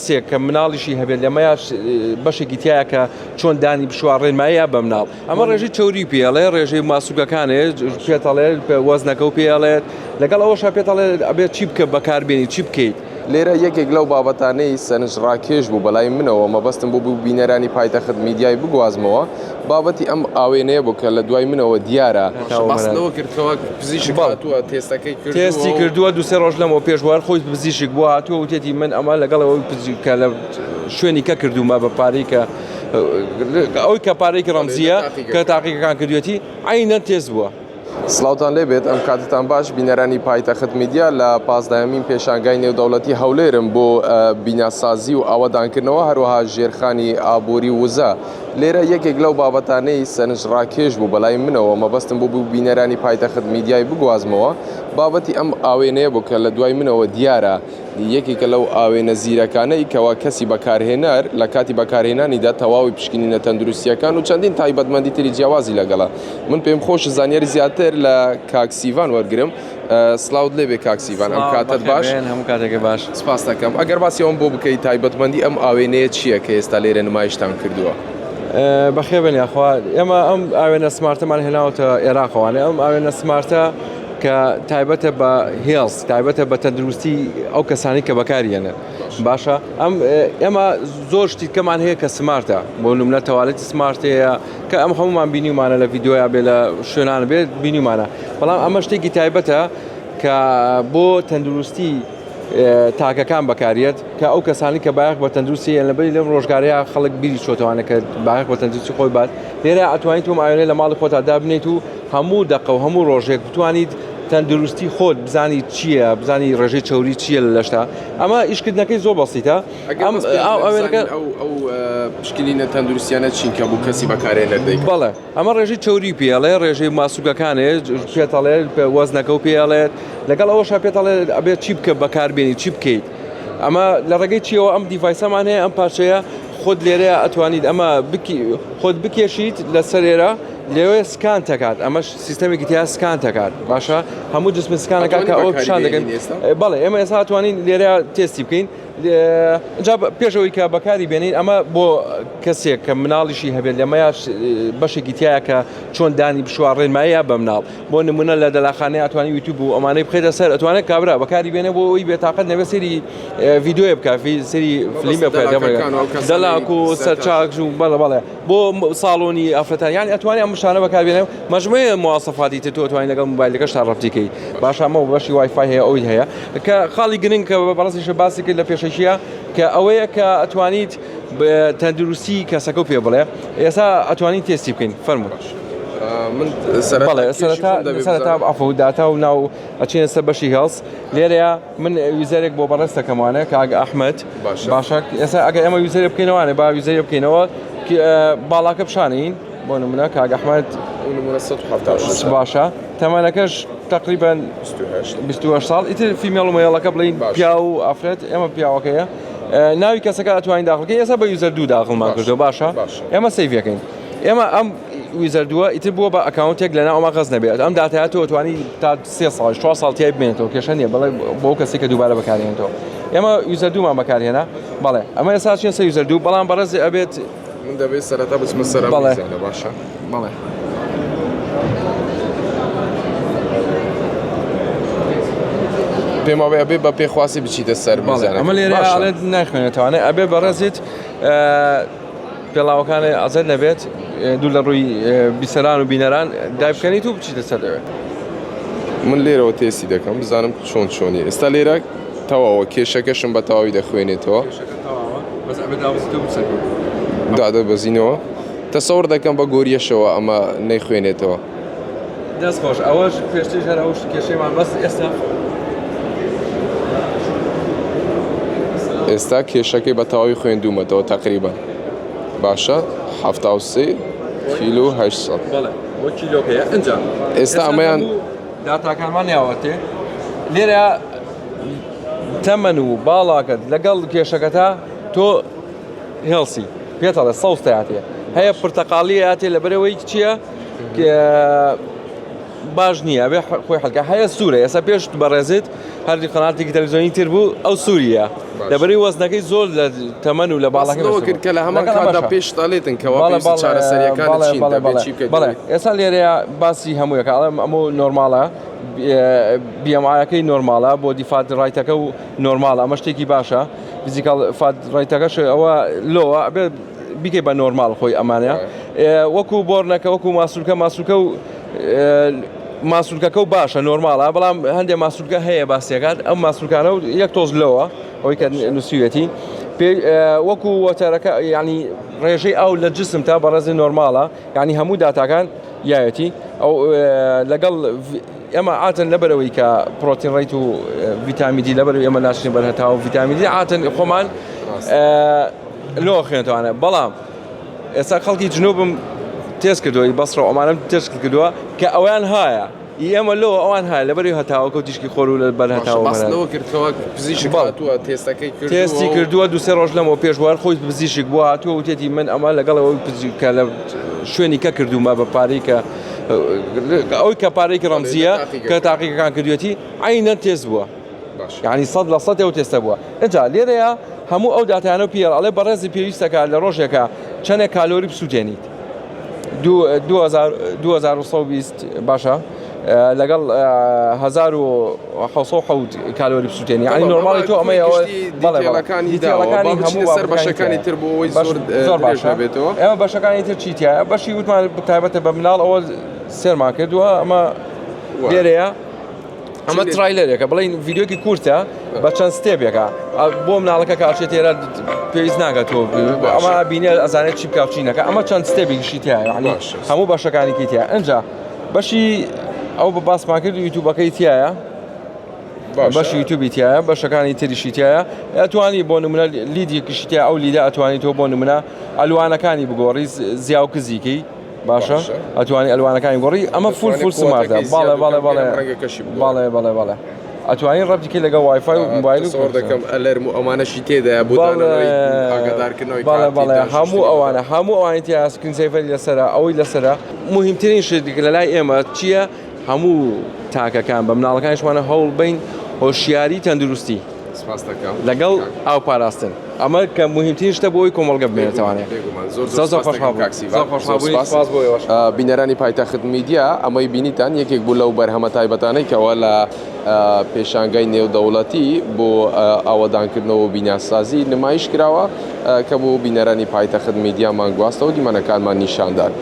کەسێک کە مناڵیشی هەبێت لەمەیا بەشێکی تایە کە چۆن دانی بشوا ڕێنمایە بە مناڵ ئەمە ڕێژەی چەوری پێڵێ ڕێژەی ماسوولکەکانێ پێتەڵێ وەزنەکە و پێڵێت لەگەڵ ئەوەشا پێتەڵێت ئەبێت چی بکە بەکاربێنی چی بکەیت. لێرە یەکێک لەو بابەتانەی سەرنجڕاکێش بوو بەلای منەوە مەبەستم بوو بۆ بینەرانی پایتەخت میدیای بگوازمەوە بابەتی ئەم ئاوێنەیە بوو کە لە دوای منەوە دیارە. باست لەوە کرد کەوا پزیشک هاتووە تێستەکەی کردووە تێستی کردووە دوسێ ڕۆژ لەمەوە پێش وار خۆی پزیشک بووە هاتووە وتێتی من ئەمە لەگەڵ ئەوەی پزیشک کە لە شوێنی کە کردوومە بە پارەی کە ئەوەی کە پارەیەکی ڕەمزیە کە تاقیگەکان کردوێتی عینەن تێست بووە. سڵاوتان لێبێت ئەم کاتتان باش بینەرانی پایتەخت میدیا لە پازدەهەمین پێشانگای نێودەوڵەتی هەولێرم بۆ بیناسازی و ئاوەدانکردنەوە هەروەها ژێرخانی ئابووری و وزە لێرە یەکێک لەو بابەتانەی سەرنجڕاکێش بوو بەلای منەوە مەبەستم بوو بۆ بینەرانی پایتەخت میدیای بگوازمەوە بابەتی ئەم ئاوێنەیە بوو کە لە دوای منەوە دیارە یەکێکە لەو ئاوێنە زیرەکانەی کەوا کەسی بەکارهێنەر لە کاتی بەکارهێنانیدا تەواوی پشکنینە تەندروستییەکان و چەندین تایبەتمەندی تری جیاوازی لەگەڵە. من پێم خۆشە زانیاری زیاتر لە کاک سیڤان وەرگرم. سڵاوت لێبێ کاک سیڤان، ئەم کاتەت باش. هەموو کاتێکت باش. سپاست دەکەم. ئەگەر باسی ئەوەم بۆ بکەی تایبەتمەندی ئەم ئاوێنەیە چییە کە ئێستا لێرە نمایشتان کردووە؟ بەخێربێن یاخوا. ئێمە ئەم ئاوێنە smart ەمان هێناوەتە ئێراقەوانێ. ئەم ئاوێنە smart ە کە تایبەتە بە health تایبەتە بە تەندروستی ئەو کەسانی کە بەکاریێنن باشە ئەم ئێمە زۆر شتی کەمان هەیە کە smart ە بۆ نمونە تەوالێتی smart هەیە کە ئەم هەمومان بینیمانە لە ڤیددیویا بێ لە شوێنان بێت بینیمانە بەڵام ئەمە شتێکی تایبەتە کە بۆ تەندروستی تاکەکان بەکاریێت کە ئەو کەسانی کە بایەخ بە تەندروستی یان لەبەری لەم ڕۆژگارەیە خەڵک بیری چۆتەوانە کە بایەخ بە تەندروستی خۆی بات لێرە ئەتوانیت تۆم ئاوێنە لە ماڵی خۆتا دابنیت و هەموو دەقە و هەموو ڕۆژێک بتوانیت تەندروستی خۆت بزانی چییە بزانی ڕێژەی چەوری چییە لە لەشتا ئەمە ئیشکردنەکەی زۆر بەسیتە ئەم ئەو پشکنینە تەندروستیانە چین کە بۆ کەسی بەکارێنەر دەیکات؟ بەڵێ ئەمە ڕێژەی چەوری پێڵێ ڕێژەی ماسوولکەکانێ پێتەڵێ وەزنەکە و پێڵێت لەگەڵ ئەوەشا پێتەڵێت ئەبێت چی بکە بەکاربێنی چی بکەیت ئەمە لە ڕێگەی چیەوە ئەم device ەمان هەیە ئەم پارچەیە خۆت لێرەیە ئەتوانیت ئەمە خۆت بکێشیت لەسەر ئێرە لێوێ scan تەکات ئەمەش سیستەمێکی تیا scan تەکات باشە هەموو جسم scan ەکات کە ئەوە پیشان دەکەن بەڵێ ئێمە ئێستا توانین لێرە تێستی بکەین جا پێش ئەوەی کە بەکاری بێنین ئەمە بۆ کەسێک کە مناڵیشی هەبێت لەمەیا بەشێکی تایە کە چۆن دانی بشوا ڕێنمایە بە مناڵ بۆ نمونە لە دەلاخانەی ئەتوانی یوتیوب و ئەمانەی بخێتە سەر ئەتوانێت کابرا بەکاری بێنێ بۆ ئەوی بێتاقەت نەبێت سەیری ڤیدیۆیە بکات سەیری فلیمە بکات دەلاک و سەرچاک و بەڵێ بەڵێ بۆ ساڵۆنی ئافرەتان یان ئەتوانی ئەم شتانە بەکاربێنێ مەجموعەیە مواسەفاتی تر تۆ ئەتوانی لەگەڵ مۆبایلەکەشتا ڕەبتی کەی باشە ئەمە بەشی وای فای هەیە ئەوی هەیە کە خاڵی گرنگ کە بەڕێزیشە باسی کرد لە پێشەکیە کە ئەوەیە کە ئەتوانیت تەندروستی کەسەکە پێ بڵێ ئێستا ئەتوانین تێستی بکەین فەرموو من سەرەتا سەرەتا عەفو داتا و ناو ئەچینە سەر بەشی health لێرەیە من user ێک بۆ بەڕێز دەکەموانێ کاک ئەحمد باشە ئێستا ئەگەر ئێمە user ێ بکەینەوانێ با user ێ بکەینەوە باڵاکە پیشانین بۆ نمونە کاک ئەحمد باشە تەمەنەکەش تقریبا 28 ساڵ ئیتر female و male ەکە بڵین پیا و ئافرەت ئێمە پیاوەکەیە ناوی کەسەکە ئەتوانین داخلکەی ئێستا بە user دوو داخڵمان کردو باشە ئێمە save ەکەین ئێمە ئەم user دووە ئیتر بووە بە account ێک لەناو ئەمە غەز نەبێت ئەم داتایە تۆ توانی تا سێ ساڵ چوار ساڵ تیای بمێنێتەوە کێشە نییە بەڵێ بۆ کەسێک کە دووبارە بەکارهێنێتەوە ئێمە user دوومان بەکارهێنا بەڵێ ئەمە ئێستا چیە سەر user دوو بەڵام بەڕێز ئەبێت من دەبێت سەرەتا بچمە سەر بەڵێ باشە بەڵێ پێم وابێ ئەبێ بە پێخواسی بچیتە سەر ئەمە لێرە ئەڵێت ناخوێنێتوانێ ئەبێ بەڕێزیت پێڵاوەکانێ ئازاد نەبێت دوور لە ڕووی بیسەران و بینەران دایبکەنیت و بچیتە سەر دەوێت. من لێرەوە تێستی دەکەم بزانم چۆن چۆنی ئێستا لێرە تەواوە کێشەکەشم بە تەواوی دەخوێنێتەوە دادەبەزینەوە تەسەور دەکەم بە گۆریەشەوە ئەمە نەیخوێنێتەوە. دەست خۆش ئەوەش پێشتریش هەر ئەو کێشەیمان بەس ئێستا ئێستا کێشەکەی بە تەواوی خوێندوومەتەوە تقریبا باشە 73 کیلو 800 بەڵێ بۆ کیلۆکەیە ئینجا ئێستا ئەمەیان داتاکانمان یاوەتێ لێرە تەمەن و باڵاکەت لەگەڵ کێشەکەتا تۆ healthy پێتەڵێ سەوز تیاتێ هەیە پرتەقاڵی هاتێ لەبەرەوەی چییە؟ باش نییە بێ خۆی حەلکە هەیە سوورە ئێستا پێش بەڕێزت هەردی قەناتێکی تەلەڤزیۆنی تر بوو ئەو سووریە لەبەری وەزنەکەی زۆر لە تەمەن و لە باڵەکە لەوە کرد کە لە هەمان کاتدا پێش دەڵێتن کەوا پێویستە چارەسەریەکان چین دەبێت چی بکەیت بەڵێ ئێستا لێرەیە باسی هەموویەکە ئەڵێم ئەمە نۆرماڵە BMI ەکەی نۆرماڵە body fat rate ەکە و نۆرماڵە ئەمە شتێکی باشە physical fat rate ەکەش ئەوە low ە ئەبێ بیکەی بە نۆرماڵ خۆی ئەمانە وەکو بۆرنەکە وەکو ماسولکە ماسولکە و ماسولکەکە و باشە نۆرماڵە بەڵام هەندێک ماسولکە هەیە باسیەکات ئەم ماسولکانە و یەک تۆز low ە ئەوەی کە نووسیوێتی وەکو water ەکە ینی ڕێژەی ئاو لە جسم تا بەڕێزی نۆرماڵە ینی هەموو داتاکان یایەتی ئەو لەگەڵ ئێمە عاتن لەبەرەوەی کە protein rate و ڤیتامین دی لەبەر ئێمە ناشنی بەر هەتاو ڤیتامین دی عاتن خۆمان لۆ خوێنتوانە بەڵام ئێستا خەڵکی جنوبم تێست کردووە ئی بەسڕە ئەمانم تێست کردووە کە ئەویان هایە ئی ئێمە لۆ ئەوان هایە لەبەری هەتاوەکە و تیشکی خۆر و لەبەر هەتاوە باس لەوە کرد کەوا پزیشک هاتووە تێستەکەی کردووە تێستی کردووە دوو سێ ڕۆژ لەمەوە پێش وار خۆی پزیشک بووە هاتووە وتێتی من ئەمە لەگەڵ ئەوەی پزیشک کە لە شوێنی کە کردوومە بە پارەی کە ئەوەی کە پارەیەکی ڕەمزیە کە تاقیگەکان کردوێتی عینەن تێست بووە یعنی 100% ئەو تێستە بووە ئینجا لێرەیە هەموو ئەو داتانە و پێ ئەڵێ بەڕێزی پێویستەکە لە ڕۆژێکە چەندێک کالۆری بسووتێنیت 2120 باشە لەگەڵ 1970 کالۆری بسووتێنی یعنی نۆرماڵی تۆ ئەمەیە بەڵێ دیتێڵەکانی هەموو سەر بەشەکانی تر بۆ ئەوەی زۆر زۆر باشە بێتەوە ئێمە بەشەکانی تر چی تایە بەشی وتمان تایبەتە بە مناڵ ئەوە سێرمان کردووە ئەمە لێرەیە ئەمە trailer ێکە بڵین ڤیدیۆکی کورتە بە چەند step ێکە بۆ مناڵەکە کاچێت تێرە پێویست ناکە تۆ ئەمە بینێ ئەزانێت چی بکە چی نەکە ئەمە چەند step ێکیشی تایە یعنی هەموو بەشەکانی تیا ئەجا بەشی ئەو بە باسمان کرد یوتیوبەکەی تایە بەشی یوتیوبی تایە بەشەکانی تریشی تایە ئەتوانی بۆ نمونە LED ێکیشی تیا ئەو LED ە ئەتوانی تۆ بۆ نمونە ئەلوانەکانی بگۆڕی زیاو کزیکەی باشە ئەتوانی ئەلوانەکانی گۆڕی ئەمە full full smart ە بەڵێ بەڵێ بەڵێ بەڵێ بەڵێ بەڵێ ئەتوانی ڕەبتیکەی لەگەڵ وایفای و موبایل و تەسەوەر دەکەم alarm و ئەمانەشی تێدایە بۆ دانانەوەی ئاگادارکردنەوەی بەڵێ بەڵێ هەموو ئەوانە هەموو ئەوانی تیا screen saver ی لەسەرە ئەوەی لەسەرە مهمترین شت لە لای ئێمە چییە هەموو تاکەکان بە مناڵەکانیشمانە هەوڵ بین هۆشیاری تەندروستی لەگەڵ ئاو پاراستن ئەمە کە موهیمترین شتە بۆ ئەوەی کۆمەڵگە بمێنێتەوانێ. زۆر زۆر خۆشحاڵ بووم. زۆر خۆشحاڵ بووین. سپاس بۆ ئێوەش. بینەرانی پایتەخت میدیا، ئەمەی بینیتان یەکێک بوو لەو بەرهەمە تایبەتانەی کەوا لە پێشانگای نێودەوڵەتی بۆ ئاوەدانکردنەوە و بیناسازی نمایش کراوە کە بۆ بینەرانی پایتەخت میدیامان گواستەوە دیمەنەکانمان نیشاندان.